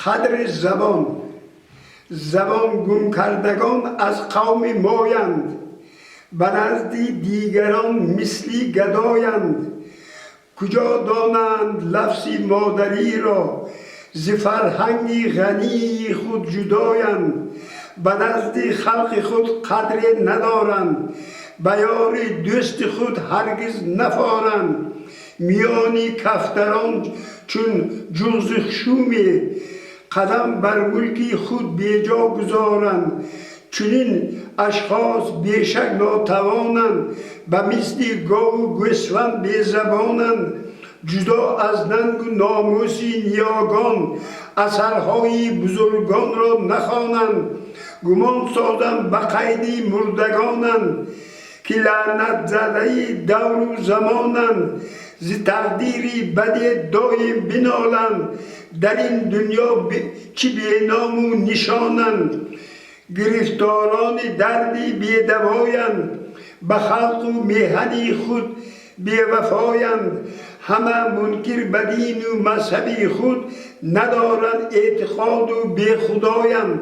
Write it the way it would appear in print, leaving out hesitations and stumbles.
Қадри забон. Забон гумкардагон аз қавми моянд, ба назди дигарон мисли гадоянд. Куҷо донанд лафзи модариро, зи фарҳанги ғании худ ҷудоянд. Ба назди халқи худ қадре надоранд, ба ёри дӯсти худ ҳаргиз нафоранд. Миёни кафтарон чун ҷуғзи шуме, қадам бар мулки худ беҷо гузоранд. Чунин ашхос бешак нотавонанд, ба мисли гову гӯсфанд безабонанд. Ҷудо аз нангу номуси ниёгон, асарҳои бузургонро нахонанд. Гумон созам, ба қайди мурдагонанд, ки лаънатзадаи давру замонанд. Зи тақдири баде доим биноланд, дар ин дунё чӣ беному нишонанд. Гирифторони дарди бедавоянд, ба халқу меҳани худ бевафоянд. Ҳама мункир ба дину мазҳаби худ, надоранд эътиқоду бехудоянд.